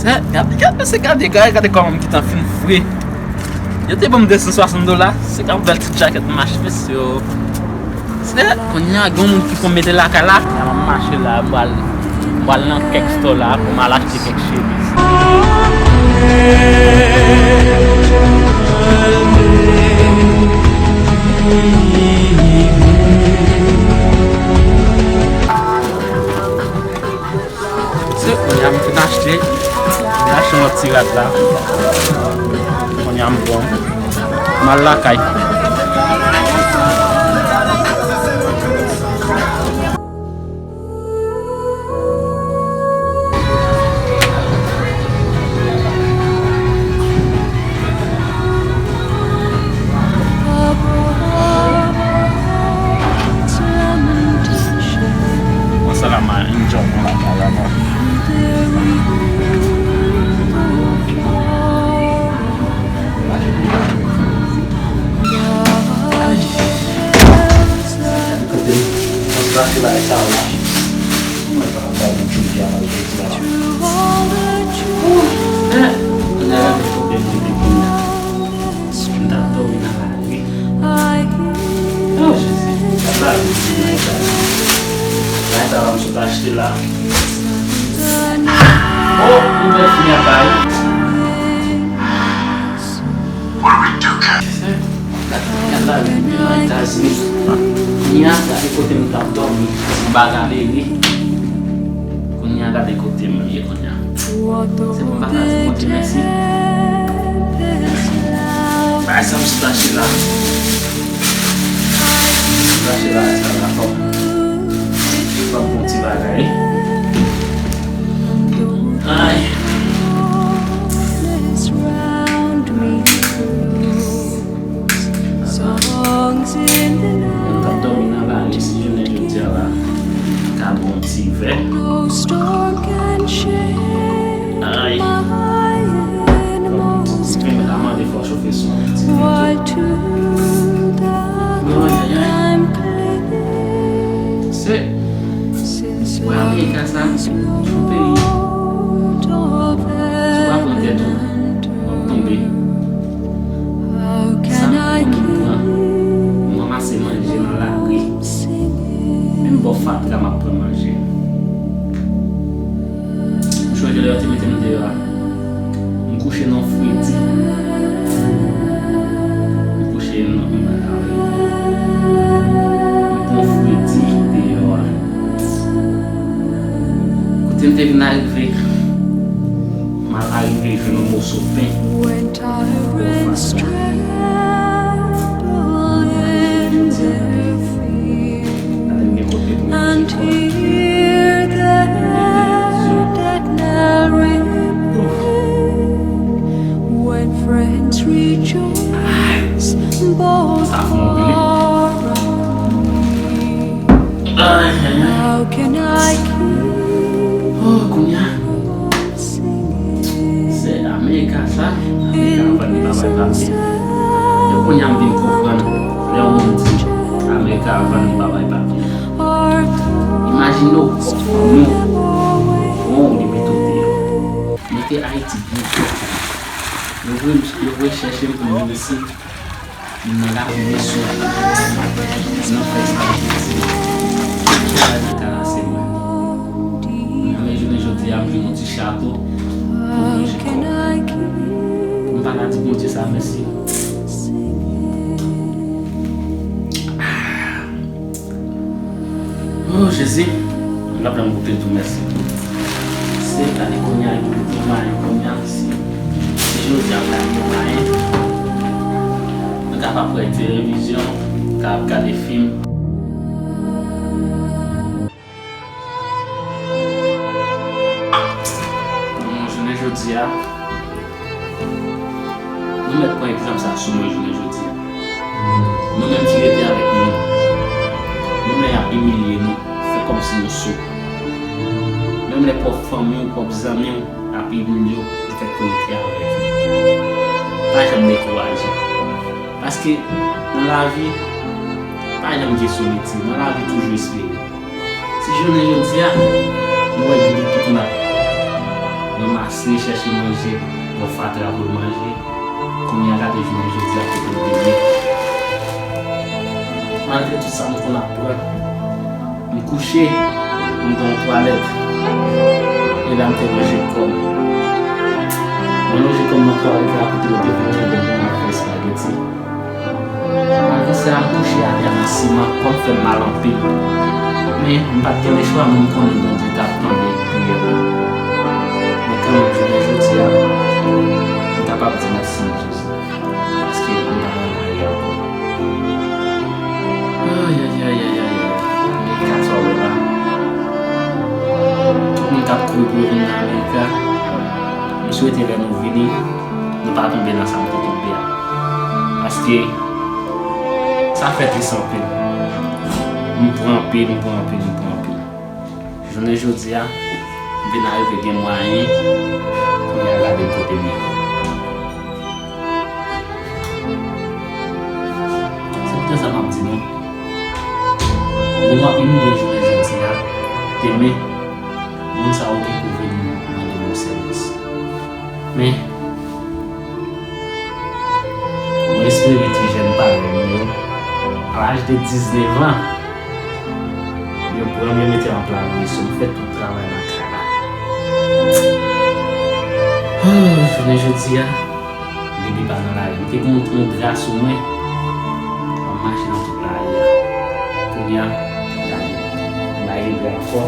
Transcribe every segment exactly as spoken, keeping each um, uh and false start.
Eh, gade, gade, se gade, gade, gade kòman m gentan fin fre. Yo te ban m de san swasant dola, se yon bèl ti djakèt m achte, mesye. Se, kounye a, gen yon moun ki konn mete lakay la, m ap mache la, m pral, m pral nan kèk store la pou m al achte kèk chemiz. Se kounye a m fin achte. M achte yon lòt ti rad la. Kounye a m bon. M al lakay. Mwen sèlman enjoy mwen lakay la non. Kote m, mwen sot achte bagay sa yo la. Mwen pa ka bay moun jodi a, jodi a. Ouh, eh, kounye a gade kote m rete kounye a. M t ap dòmi nan lari. Oh, Jezi, gad bagay m sot achte la. Oh, m fè fini ak bagay. Gad, gad lari m nan Etazini. Kounye a, gade kote m t ap dòmi. Anba galeri. Kounye a, gade kote m ye kounye a. Se pou m pa ka di Bondye mèsi. Bagay sa m sot achte la. M sot achte bagay sa la, fò m, fò m pran ti bagay. Ay. Mwen t ap dòmi nan lari si jounen jodi a la. Ka bon ti vè. Ay. Fò m, fò m mande fò chofe son an ti pito. Ay, ay, ay. Se, wè Amerika sa, se yon peyi. Si w pa pran tèt ou, w ap tonbe. Sa m konnen m pran, m ranmase manje nan lari. Menm bò fatra m ap pran manje. M chonje lè yo te mete m deyò a. M kouche nan fredi. M kouche nan, m pran fredi deyò a. Kote m te vin arive, m al arive jwenn yon moso pen. Gade m gen kote pou m manje kò. Sa fè yon pil. Ay, ay, ay. Oh, kounye a. Se Amerika sa, Amerika vann li pa bay papye. E kounye a m vin konprann lè yon moun di Amerika vann li pa bay papye. Imajine w, fanmi w, bon, li mete w deyò. Mete Ayiti byen. Yo voye, yo voye chèche m pou m vin isit. Nan lavi mesye, nan fè sa l piti, ki la di karase mwen. Nan men jounen jodi a, m jwenn yon ti chato pou m manje kò m. M pa ka di Bondye sa mèsi. Oh, Jezi, m pa janm koute tou mèsi. Se gade kounye a, yo mete mayen kounye a, si, si jodi a m gade yon mayen, m kapab wè televizyon, m kapab gade fim. Bon, jounen jodi a, nou mèt pran egzanp sa sou mwen jounen jodi a. Nou menm ki rete avèk nou, menm lè y ap imilye nou, fè kòmsi nou sou. Menm lè pwòp fanmi w, pwòp zanmi w ap imilye w, lefètke w rete avèk yo. Pa janm dekouraje. Paske nan lavi, pa janm gen solitid. Nan lavi, toujou espere. Si jounen jodi a, nou wè gen de tout moun ap ranmase, chèche manje, yon fatra pou l manje. Kounye a gade jounen jodi a kote l vin ye. Malgre tout sa m konn ap pran, m kouche, m pran yon twalèt. E la m te lonje kò m. Mwen lonje kò m nan twalèt la kote yo te vin kenbe m pou m al fè espageti. Malgre sa, m kouche atè nan siman, kò m fè m mal anpil. Men, m pa t gen lechwa, men m konnen Bondye t ap tande priyè mwen. Men kanmenm, jounen jodi a, m kapab di mèsi Jezi, paske m pa nan lari ankò. Ayayayayay, Amerika sa w wè la. Tout moun k ap kouri pou yo vin nan Amerika, m swete lè nou vini, nou pa tonbe nan sa m te tonbe a. Paske sa fè tris anpil. M pran anpil, m pran anpil, m pran anpil. Jounen jodi a, m vin arive gen mwayen pou m al gade kote m ye. Se poutèt sa m ap di nou, moun w ap imilye jounen jodi a, demen, moun sa yo gen pou vin mande w sèvis. Men, mwen espere ti jèn parèy mwen yo, a laj de diznèf an, yo pran m, yo mete m ap lave veso, m fè tout travay nan kay la. Oh, jounen jodi a, depi pa nan lari, m te gen yon dra sou mwen, m ap mache nan tout lari a. Kounye a, gade, m pa gen dra ankò.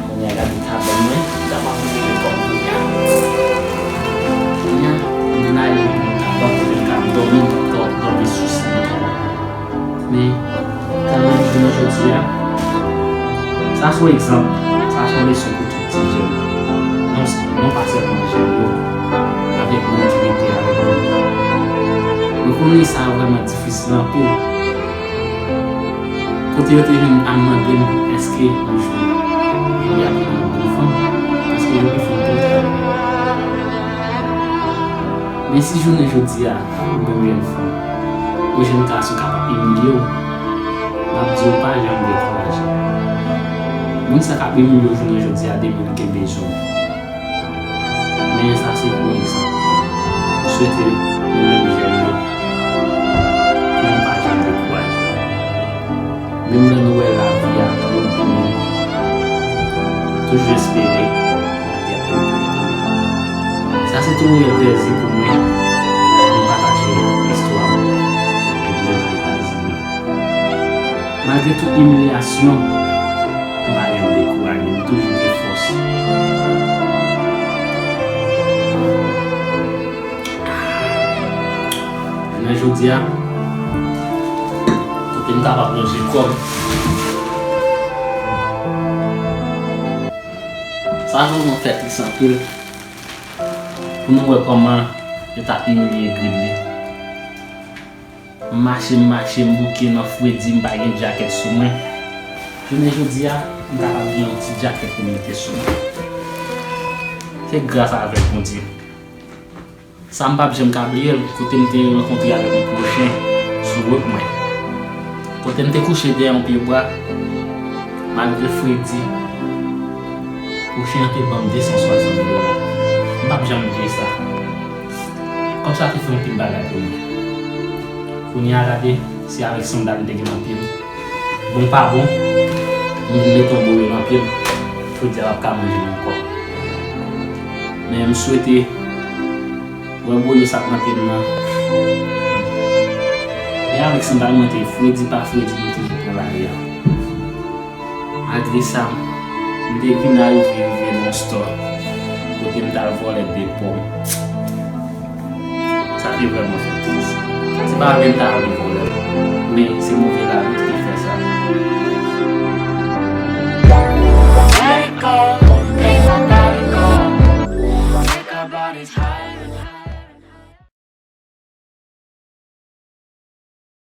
Kounye a gade kabann mwen, m t ap ap vire kò m kounye a. Kounye a, m vin ale nan yon kabann kote m ka dòmi, m t ap dò-, dòmi sou siman. Men, kanmenm, jounen jodi a, sa se yon egzanp, sa se yon leson pou tout ti jèn. Non, non pa sèlman jèn yo, avèk moun ki rete avèk nou. Nou konnen sa vrèman difisil anpil. Kote yo te vin al mande m èske yon jou yo ap pran yon bon fanm, paske yo gen fanm tou. Men si jounen jodi a, ou menm jèn fanm, yon jèn gason kapab imilye w, m ap di w pa janm dekouraje. Moun sa k ap imilye w jounen jodi a, demen li gen bezwen w. Men sa se pou egzanp. M swete nou menm jèn yo, pou nou pa janm dekouraje. Menm lè nou wè lavi a twò di pou nou, toujou espere lavi a twò di pou nou. Sa se te yon reyèl plèzi pou mwen pou m pataje istwa m depi m nan Etazini. Malgre tout imilyasyon, m pa janm dekouraje, m toujou gen fòs. Jounen jodi a, kote m kapab lonje kò m. Sa vrèman fè tris anpil pou nou wè kòman yo t ap imilye Gridley. M mache, m mache, m bouke nan fredi, m pa gen djakèt sou mwen. Jounen jodi a, m kapab gen yon ti djakèt pou m mete sou mwen. Se gras avèk Bondye. Sa m p ap janm ka bliye l, kote m te rankontre avèk yon pwochen sou wout mwen. Kote m te kouche dèyè yon pyebwa, malgre fredi, pwochen an te ban m de san swasant dola. M p ap janm bliye sa. Kòb sa te fè anpil bagay pou mwen. Kounye a gade, se avèk sandal m te gen nan pye m. Bon pa bon, m vin mete yon boyo nan pye m. Fredi a p ap ka manje m ankò. Men m swete, wè boyo sa k nan pye m nan. Men avèk sandal mwen te fredi pa fredi, m toujou pran lari a. Malgre sa, m te vin arive rive nan yon store kote m t al vòlè de pòm. Sa te vrèman fè m tris. Se pa vle m ta al vòlè, men se move lavi ki te fè sa.